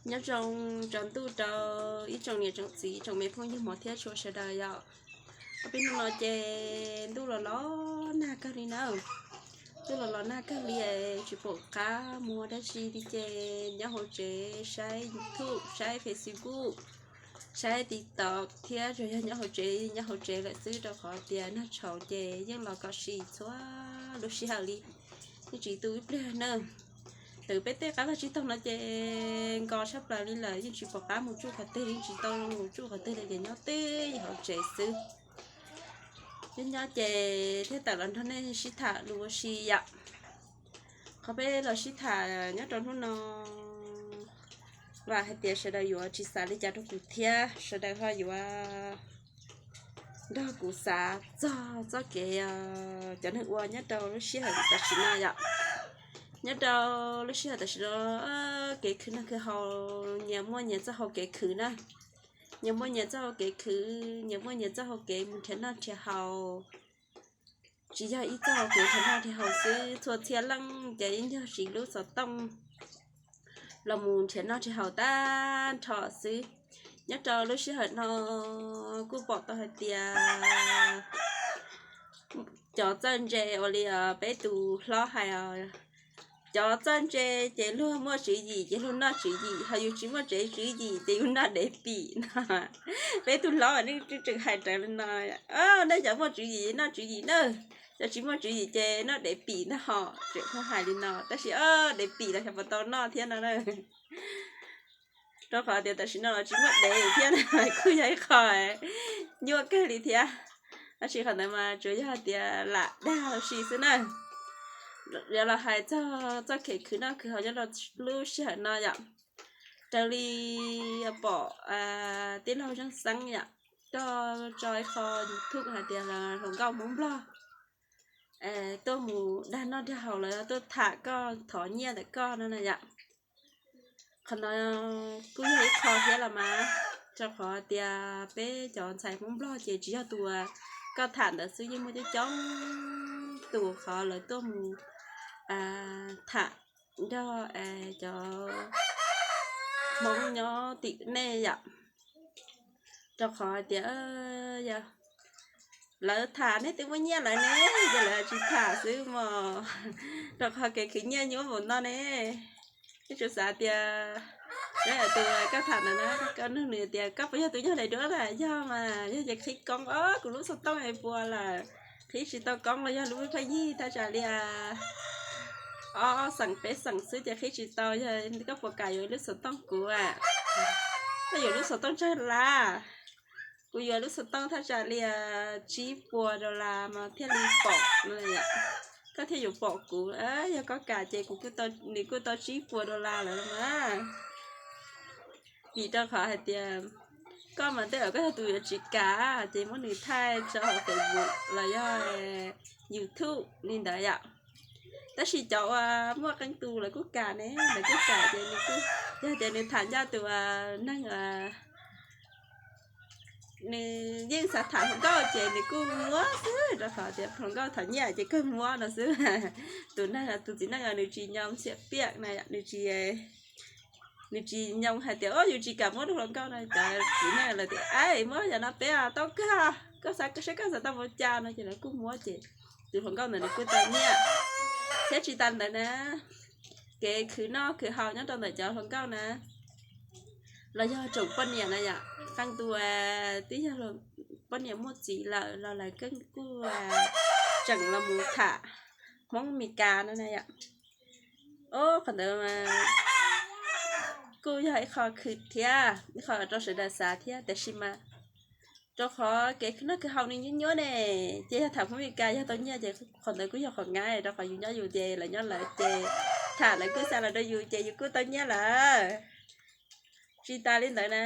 Nyob zoo tsaus ntuj rau ib tsoom niam tsoom txiv tsoom me phooj ywg hmov thiab tshua sawv daws yom. Ob peb hnub no ces ntuj los los nag kawg li na. Ntuj los los nag kawg li, tsis pom qab mus dab tsi li ces nyob hauv tsev saib YouTube, saib Facebook, saib TikTok thiab tsuas yog nyob hauv tsev, nyob hauv tsev lawm xwb rau qhov tias nag tshauv ces yeej los kom si txhua lub sij hawm li, yeej tsis tu ib pliag na. Twb peb tej qab vaj tsib taug no ces nkos tshaj plaws li lawm, yeej tsis pom qab mus tsuj qhov twg, yeej tsis tau mus tsuj qhov twg li ces nyob twj ywm hauv tsev xwb. Nyob nyob ces thiaj tawm los nrog nej sib tham lus ua si yom. Qhov peb los sib tham nyob rau hnub no, vam hais tias sawv daws yuav tsis xav li cas rau kuv thiab sawv daws ho yuav nrog kuv xav txog txoj kev cov neeg ua nyob rau lub sij hawm tam sim no yom. Nyob rau lub sij hawm tam sim no, kev khwv noj khwv haus nyias muaj nyias txoj hau kev khwv na. Nyias muaj nyias txoj hau kev khwv, nyias muaj nyias txoj hau kev mus nrhiav noj nrhiav haus. Tsis yog ib txoj hau kev nrhiav noj nrhiav haus xwb, txhua txhia leej ces yeej yog siv lub xov tooj los mus nrhiav noj nrhiav haus tag nrho xwb. Nyob rau lub sij hawm no kuj pom tau hais tias cov txawj ntse ua li peb tus hlob hais, cov txawj ntse ces luag muaj tswv yim ces luag noj tswv yim, ho yus tsis muaj tsev tswv yim ces yus noj dev pim no. Peb tus hlob nej tseem hais raws li no, nej cov muaj tswv yim noj tswv yim na, cov tsis muaj tswv yim ces noj dev pim na ho. Tseem hais li no tab sis dev pim los xyov puas tau noj thiab no na. Rau qhov tias tam sim no los tsis muaj dev thiab na, kuj yog ib qho nyuaj kawg li thiab. Tab sis qhov ntawd mas tsuas yog hais tias lam dag ua si xwb na. Yuav los hais txog txoj kev khwv noj khwv haus nyob rau lub sij hawm no yom, raws li pom tij laug Zeej Xeeb yom, tso ib qho YouTube hais tias hluas nkauj Hmoob Nplog tuaj mus dag noj dag haus los yog tuaj tham koj thov nyiaj ntawm koj no na yom. Qhov no kuj yog ib qho thiab los mas, rau qhov tias peb cov ntxhais Hmoob Nplog ces tsis yog tus koj tham ntawd xwb, yeej muaj coob coob tus qhov lawv tuaj mus tham nrog cov Hmoob nyob tim nej yom. Rau qhov hais tias yog lawv tham nej twb muaj nyiaj lawm ne, ces lawv tsis tham xwb mos. Rau qhov kev khwv nyiaj nyuaj npaum no ne. Yeej tsuas xav tias, tus koj tham ntawd na, koj nug nws tias koj puas yog tus yog daim duab na, yog mas yog ces qhib koob os, kuv lub xov tooj es puas lawm, qhib tsis tau koob los yog lub pheej yig thaj tsam li ob xeem peb xeem xwb ces qhib tsis tau, yog koj puas kam yuav lub xov tooj kuv a? Koj yuav lub xov tooj tsawg lab? Kuv yuav lub xov tooj thaj tsam li tsib puas dollar mas thiaj li pom no. Koj thiaj yuav pom kuv, yog koj kam ces kuv, nws kuj tau tsib puas dollar lawm mas. Vim rau qhov hais tias koj mas tej zaum koj yog tus yuav tsis kam ces muab nws thaij tso hauv Facebook los yog YouTube li ntawd yom. Tab sis cov uas muaj qee tus lawv kuj kam ne, lawv kuj kam ces nws kuj, yog tias nws tham ncaj tus neeg, nws yeej xav tham hluas nkauj ces nws kuj muab xwb, rau qhov tias hluas nkauj thov nyiaj ces kawg muab no xwb. Tus neeg, tus txiv neej nws tsis nyoo xiam piam na, nws tsis, nws tsis nyoo hais tias o yus tsis kam muab rau hluas nkauj no, cov txiv neej lawv tias a muab yam no peb tau kawg, koj xav saib koj xav tau mus cas no ces lawv kuj muab ces tus hluas nkauj ntawd nws kuj tau nyiaj. Thiab tsis tas ntawd na, kev khwv noj khwv haus nyob rau ntawm cov hluas nkauj na los yog tsoom poj niam na yom, qee tus twb yog poj niam muaj txiv lawm los lawv kuj tseem los mus tham Hmoob Mes Kas no na yom. Qhov ntawd mas kuj yog ib qho khwv thiab ib qho rau sawv daws xav thiab, tiam sis mas rau qhov kev khwv noj khwv haus nws nyuaj nyuaj ne, ces yog tham Hmoob Mes Kas yog tau nyiaj ces qhov ntawd kuj yog qhov nyaib, rau qhov yus nyob yus ces lawv nyob lawv ces tham lawv kuj xa los rau yus ces yus kuj tau nyiaj lawm. Tsis tas li ntawd na,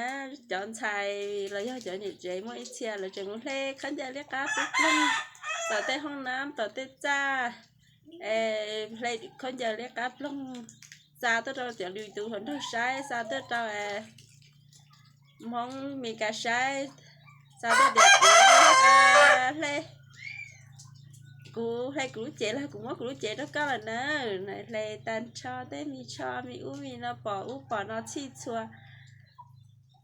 cov ntxhais los yog cov niam tsev muaj ib txhia lawv tseem mus hle khaub ncaws liab qab ploog ploog tom tej hoob nab tom tej txaj, hle khaub ncaws liab qab ploog xa tuaj rau cov lwm tus hluas nraug saib, xa tuaj rau Hmoob Mes Kas saib, xa tuaj tias kuv hle, kuv Kuv hle kuv lub cev los kuv muab kuv lub cev rau koj lawm na. Hle tag nrho tej me tsho me ub me no pom ub pom no txhij txhua.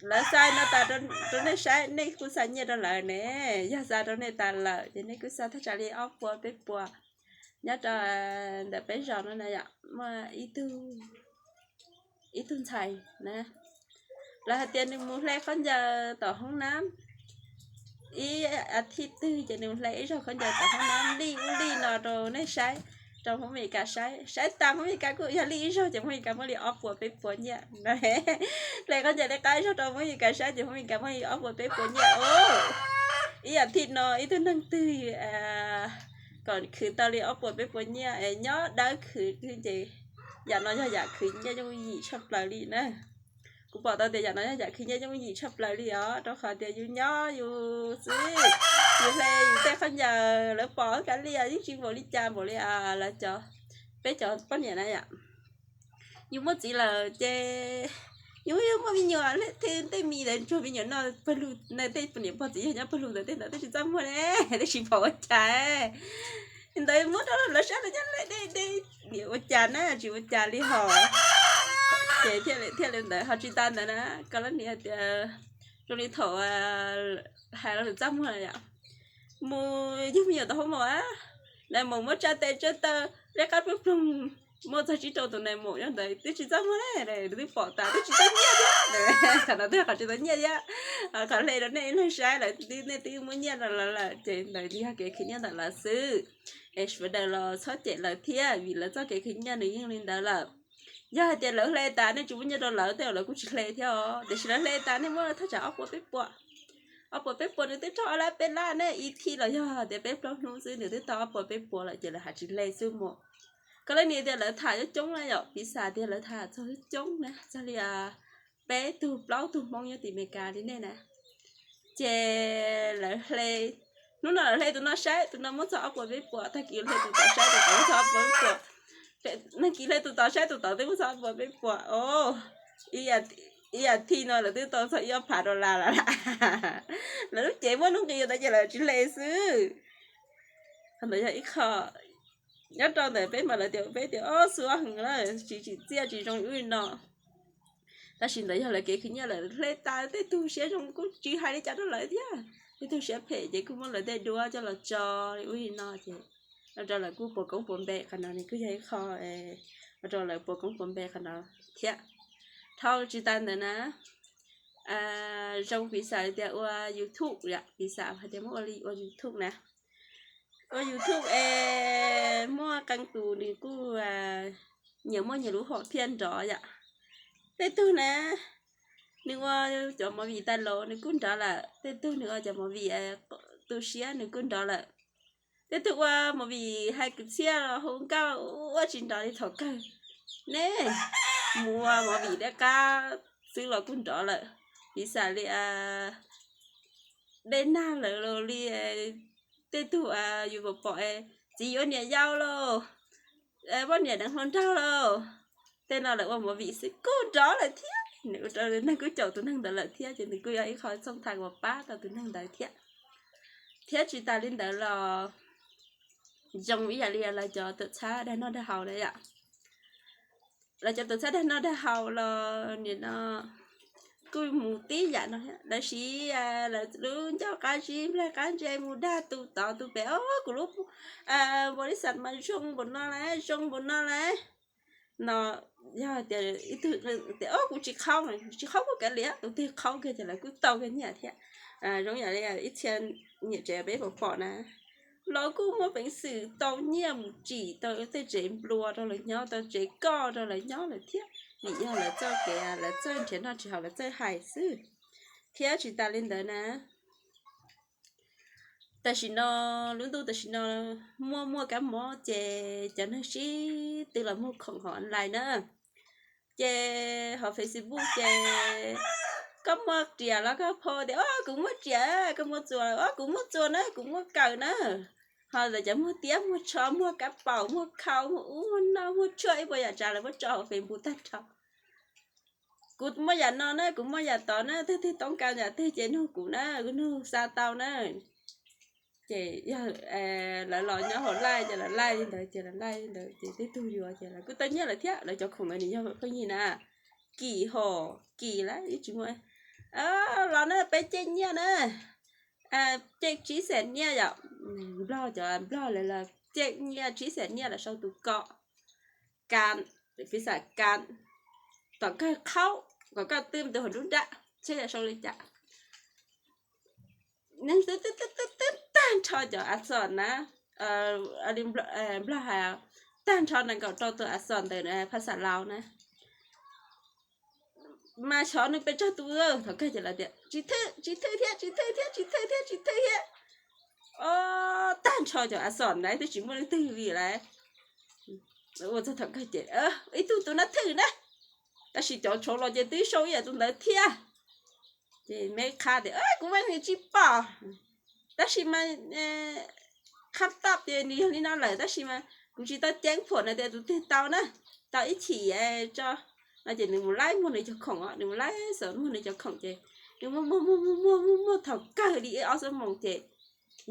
Lawv xa no tas rau nej saib, nej kuj xa nyiaj rau lawv ne. Yog xa rau nej tas lawm ces nej kuj xa thaj tsam li ob puas peb puas. Nyob rau ntawm peb zos no na yom, muaj ib tug ib tug ntxhais na, lawv hais tias nws mus hle khaub ncaws tom hoob nab, ib as thiv twg ces nws hle ib zaug khaub ncaws tom hoob nab lij ub lij no rau nej saib, rau Hmoob Amelikas saib. Saib tas Hmoob Amelikas kuj yog lij ib zaug ces Hmoob Amelikas muaj li ob puas peb puas nyiaj. Hle khaub ncaws li qab ib zaug rau Hmoob Amelikas saib ces Hmoob Amelikas muaj li ob puas peb puas nyiaj os. Ib as thiv no ib tug neeg twg kom khwv tau li ob puas peb puas nyiaj es nyob dawb khwv ces yam no yog yam khwv nyiaj yooj yim tshaj plaws li na. Kuv pom tau tias yam no yog yam khwv nyiaj yooj yim tshaj plaws li os, rau qhov tias yus nyob yus xwb, yus hle yus tej khaub ncaws lawv pom kav liam yeej tsis npaum li cas npaum li lawv cov, peb cov poj niam na yom. Yus muaj txiv lawm ces yus yuav muaj me nyuam thiab tej me ntawd ntsuag me nyuam noj pawg lug na, tej niam pog txiv yawg nyob pawg lug ntawd tej ntawd twb tsis txaj muag ne, twb tsis pom ua cas. Ntawd muab rau lawv saib lawv nyob deb deb, niam ua cas na tsis ua cas li hos. Ces thiaj li ntawd ho tsis tas ntawd na, koj lab niam tias zoo li thaum hais los lwm txaj muag yom, mus yug me nyuam tau hauv mos, nais maum muab tsa tes tsa taw, liab qab ploog ploog, muaj txog tsib rau tus nais maum nyob ntawd twb tsis txaj muag ne, twb pom tas twb tsis tau nyiaj thiab. Qhov no twb qhov tsis tau nyiaj thiab, qhov hle rau nej ib leeg saib lawm twb nej twb muab nyiaj rau lawv lawm ces ntawd yog kev khwv nyiaj ntawm lawv xwb. Es sawv daws los txhob cem lawv thiab vim lawv txoj kev khwv nyiaj nws yeej li ntawd lawm. Yog hais tias lawv hle tas nej tsis muab nyiaj rau lawv tej lawv kuj tsis hle thiab os, tiam sis lawv hle tas nej muab thaj tsam ob puas peb puas, ob puas peb puas nws twb raug ob lab peb lab ne, ib thiv los yog tias peb plaub hnub xwb nws twb tau ob puas peb puas lawm ces lawv hais tsis hle xwb mus. Koj lab niam tias lawv tham coob coob na yom, piv xam tias lawv tham txog coob coob na, txog li peb tug plaub tug Hmoob nyob tim Amelikas li nej na. Ces lawv hle, hnub no lawv hle tus no saib tus no muab txog ob puas peb puas, tag kis hle tus tod saib tus tod muab txog ob puas peb puas, tag kis hle tus tod saib tus tod twb muab txog ob puas peb puas os. Ib as thiv no lawv twb tau txog ib ob phav dollar lawm. Lawv lub cev muaj nuj nqis ntawd ces lawv tsis hle xwb. Qhov ntawd yog ib qho nyob rau ntawm peb mas lawv tias peb tias ob xuab heev na, tsis tsim txiaj tsis zoo li ub li no. Tab sis ntawd yog lawv kev khwv nyiaj lawm, hle tas tej tug siab zoo kuj tsis hais li cas rau lawv thiab, tej tug siab phem ces kuj muab lawv tej duab coj los tso li ub li no ces ua rau lawv kuj puas koob puas npe. Qhov no nws kuj yog ib qho ua rau lawv puas koob puas npe qhov no thiab. Dhau tsis tas ntawd na, zoo piv xam li tias ua YouTube yom, piv xam hais tias muab ua li ua YouTube na, ua YouTube es muaj qee tus nws kuj nyias muaj nyias lub hom phiaj nrov yom. Tej tug na nws ua cov movie tas los nws kuj nrov lawm, tej tug nws ua cov movie tu siab nws kuj nrov lawm. Tej tug ua movie hais kwv txhiaj los hu nkauj ua tsis nrov li thaum kawg. Nej mus ua movie dej qab xwb los kuj nrov lawm. Piv xam li dej nag lawm los li tej tug yus pom pom txiv yuav niam yau lauj, poj niam deev hluas nraug lauj, tej no lawv ua movie xwb kuj nrov lawm thiab. Nws ua rau neeg kuj caum tus neeg ntawd lawm thiab ces nws kuj yog ib qho txhooj thais uas pab tau tus neeg ntawd thiab. Thiab tsis tas li ntawd los zoo ib yam li lawv cov tuam txhab dag noj dag haus na yom. Lawv cov tuam txhab dag noj dag haus los nim no kuj mus tib yam no, lawv siv lawv lub ncauj qab zib nplaig qab ntse mus dag tus tod tus pem, o kuv lub npaum li xav mas zoo npaum no lawm, zoo npaum no lawm no. Yog tias ib tug tias o kuv tsis qhaub, tsis qhaub kuj kav liam, tus twg qhaub kiag ces lawv kuj tau kiag nyiaj thiab. Zoo yam li ib txhia niam tsev peb pom pom na, los kuj muaj peev xwm tau nyiaj mus tsim tau tej tsev nplua rau lawv nyob, tau tsev koj rau lawv nyob lawm thiab, vim yog lawv txoj kev lawv txawj nrhiav noj nrhiav haus lawv txawj hais xwb. Thiab tsis tas li ntawd na, tam sim no lub ntuj tam sim no muaj muaj kab mob ces cov neeg sib tw los muag khoom hauv online na, ces hauv Facebook ces koj muaj riam los koj phau tias o kuv muaj riam, koj muaj txuas o kuv muaj txuas na, kuv muaj kawm na. Ho lawv cov muag tiab muag tsho muag kab paum muag khau muag ub muag no muag tshuaj ib puas yam tsav lawv muab tso hauv Facebook tag nrho. Kuv muaj yam no na, kuv muaj yam tod na, twg twg toob kas yam twg ces nug kuv na, kuv nug xa tau na. Ces yog lawv los nyob hauv live ces lawv live li ntawd ces lawv live li ntawd ces tej tug yuav ces lawv kuj tau nyiaj lawm thiab. Lawv cov khoom ntawd nws yog pheej yig na, Kim hom Kim lawv ib tsis muaj. Los na peb ceej nyiaj na, ceej tsib xees nyiaj yom. Nplog cov Nplog lawv los ceej nyiaj tsib xees nyiaj lawm sau tus kom kas, piv xam kas, tom kawg qhaub kom koj twb tus hauv nruab nrab seb yog sau li cas. Neeg twb twb tag nrho cov a xom na, Nplog hais tag nrho nees nkaum rau tus a xom ntawm phas xas Laus na. Mas xyov nws pes tsawg tus, thaum kawg ces lawv tias tsis thwj, tsis thwj thiab, tsis thwj thiab, tsis thwj thiab, tsis thwj thiab. Tag nrho cov a xom na twb tsis muaj leej twg vim lawv ua txog thaum kawg ces ib tug tus no thwj na, tab sis cov tshauv los ces twb sau ib yam tus ntawd thiab. Ces me qha tias kuv vaj nws tsis pom, tab sis mas qhab toj ces nws yog li no lawm tab sis mas kuv tsis tau ceeb phuam na tias tus twg tau na, tau ib chim tso no ces nws mus laib muag nws cov khoom os, nws mus laib xov muag nws cov khoom ces nws muag muag muag muag muag muag muag thaum kawg li ib ob xuab moos ces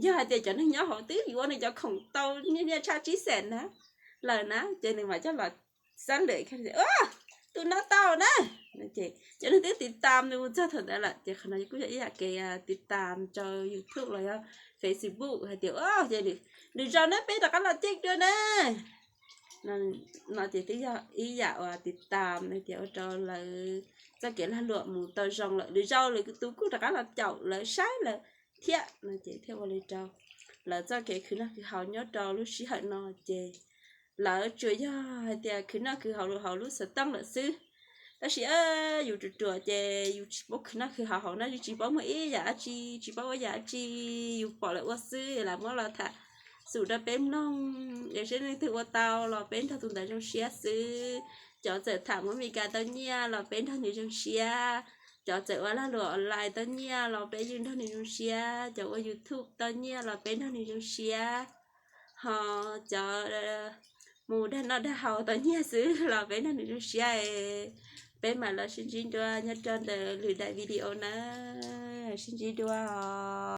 yog hais tias cov neeg nyob hauv twb yuav nws cov khoom tau nyiaj nyiaj tshaj tsib xees na lawm na ces nws mam coj los xab lwm tus no tau na. Ces cov neeg twb tiv tam nws mus txog thaum ntawd lawm ces qhov no kuj yog ib yam kev tiv tam rau YouTube los yog Facebook hais tias ces nws zoo na peb rov qab los ceeb dua na. No ces twb yog ib yam uas tiv tam hais tias ua rau lawv txoj kev lag luam mus tau zoo lawm, nws zoo lwm tus kuj rov qab los caum lawv saib lawm thiab no ces thiaj ua li rau lawv txoj kev khwv noj khwv haus nyob rau lub sij hawm no ces lawv tsuas yog hais tias khwv noj khwv haus hauv lub xov tooj lawm xwb. Tab sis yus ruam ruam ces yus tsis paub khwv noj khwv haus hauv na, yus tsis paub muaj ib yam dab tsi, tsis paub ua yam dab tsi, yus pom lawv ua xwb es lawv muab los tham xum rau peb mloog es seb leej twg ua tau los peb nrog tus ntawd zoo siab xwb. Cov txawm tham mus Amelikas tau nyiaj los peb nrog nws zoo siab, cov txawm ua lag luam online tau nyiaj los peb yeej nrog nws zoo siab, cov ua YouTube tau nyiaj los peb nrog nws zoo siab, ho cov mus dag noj dag haus tau nyiaj xwb los peb nrog nws zoo siab. Peb mam los sib ntsib dua nyob rau ntawm lwm daim video na, sib ntsib dua os.